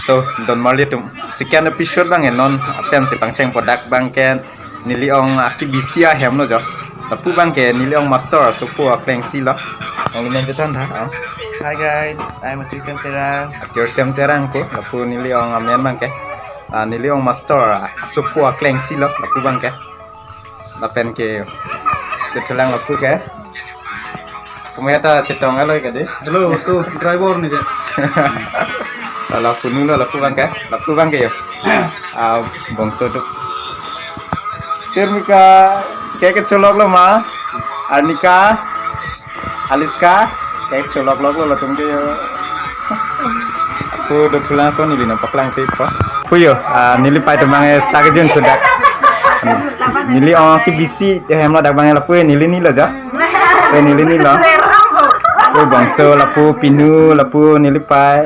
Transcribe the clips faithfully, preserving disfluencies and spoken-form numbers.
To, don marli atum, second episode abang ke non pen si pangchengpo, dak abang ke neli ong akibisi ahem lo jo. Lapu abang ke neli ong master asopo akleng si lo. Ong lu men chethan tha. Ah. Hi guys, I'm Atur Sem Terang. Atur Sem Terang ko, lapu neli ong amen abang ke. Ah, neli ong master asopo akleng si lo, lapu abang ke. Lapen ke, kethulang lapu ke. Kemeta chetong alo ke dei. Hello, to driver ni dei. Lapu nu lo, lapu abang ke, lapu abang ke yo. Ah, bongso tu. Pirmika, ke kecholok lo ma? Arnika, Aliska, ke kecholok lo, lo latum ke yo. Ako do thulang ako neli nangpaklang te pa. Puyo, ah, neli pai atum abang ke sakjun sudak. Neli ong akibisi ahem lo dak abang ke, lapu neli ni lo jo. Eh, neli ni lo. Lapu bongso, lapu pinu, lapu neli pai.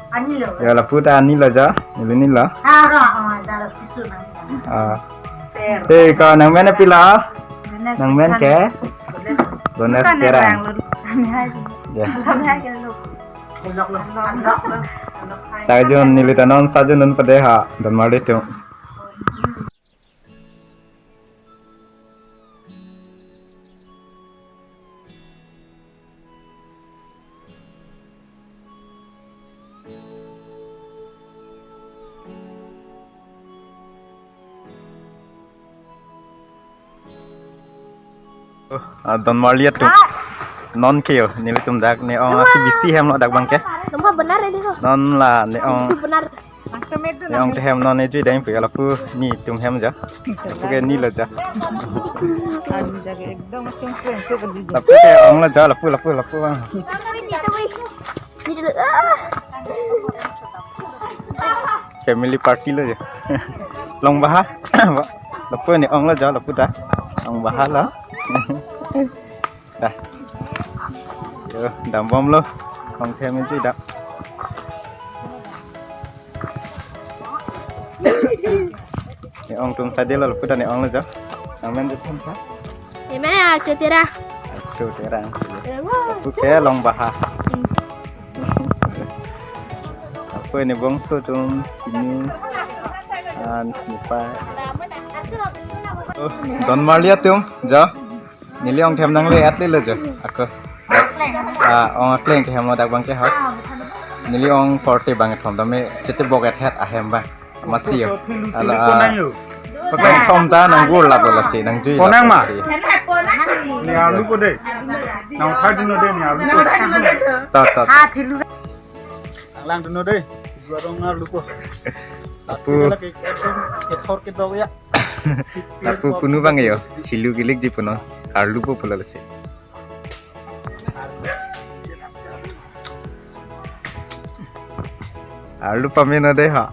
Ani lo. Ya, lapu ta ani lo jo, neli ni lo. Aro, oh, daro susu nang. Ah. Ter. Eh, ko nangmen pilo? Nangmen ke? Bones Terang. Kami hai. Ya. Kami hai ke lo. Sakjun neli ta non, sakjun non pade ha, don marli atum. Oh, ah, don marli atum. Non ke yo, nelitum dak ne ong akibisi ahem lo dak abang ke. Nomor benar ini kok. Non la ne ong. Itu benar. Ne ong ke hem non ne jui dang pu, lapu netum hem jo. Lapu ke ni lo jo. Ekdom chungkring se beli. Lapu ke ong lo jo, lapu, lapu, lapu abang. Ini dulu. Ah. Family party lo jo. Long baha. Lapu ne ong lo jo, lapu ta. Long baha lo. Dah. Yo, dambom lo. Ong them jui dak. Ne ong atum sade lo, lapu ta ne ong lo jo. Nangmen chethan tha. Eme Atur Terang. Atur Terang. Ewa. Lapu ke long baha. Lapu ne bongso atum, pinu, an, nipa. Oh, don marli atum jo. Neli ong them nangle-et le lo jo. Ako. Ah, ong akleng ke hem lo dak abang ke ha. Neli ong korte bangkethom tame chete bok-et het ahem abang. Masi yo. Ala, ah, pakleng thom ta nang gur lap lo lasi, nang jui lap lo lasi. Konang ma? Ni arlu po dei. Nang phai dunnon dei, ni arlu po. Ta, ta, ta. Nang lang dunnon dei. Juarong arlu po. Lapu. Lagi ekdom kethor kedok ya. Lapu punu abang yo. Chilu gilik ji punon. Arlu po pulo lasi. Arlu pameno dei ha.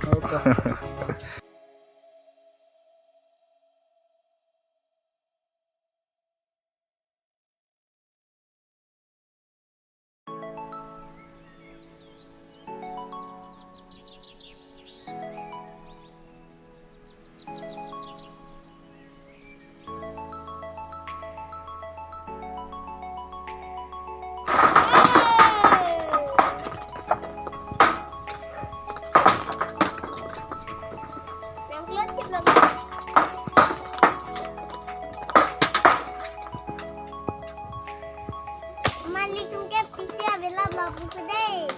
Malik ke pisi avelap lapu ke dei.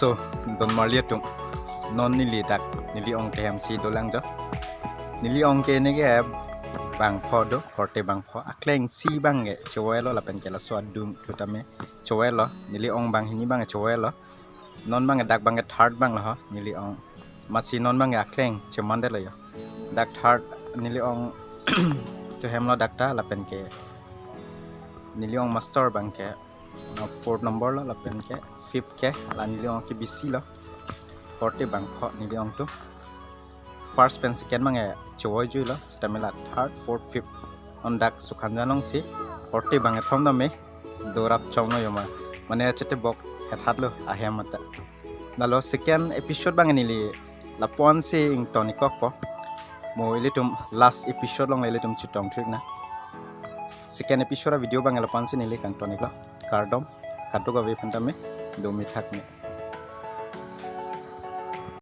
So, don marli atum. Non neli dak, neli ong kehem si dolang jo. Neli ong ke ne ke bangpho do, korte bangpho. Akleng si abang ke chowelo lapen ke laso adung thu tame chowelo. Neli ong banghini abang chowelo. Non abang dak abang ke third abang lo ho, neli ong. Masi non abang ke akleng cheman det lo yo. Dak third neli ong chohem lo dak ta lapen ke Neli ong master abang ke, uh, fourth number lo, lapen ke fifth ke la neli ong ke B C lo. Korte bangpho neli ong tu. First pen second abang e chevoi jui lo, sitame la third, fourth, fifth, non dak Sukhanjan ong si. Korte bang kethom dam me, dorap chong no yoma. Mane chete bok hethat lo ahem mata. Lalo second episode abang neli lapu-an si ington-ik kokpo. Mo ilitum last episode along ilitum chetong thu-ik nang. Second episode avideo abang lapu-an si neli kangton-ik lo. Kardom, kadokave aphan tame, do mithak me.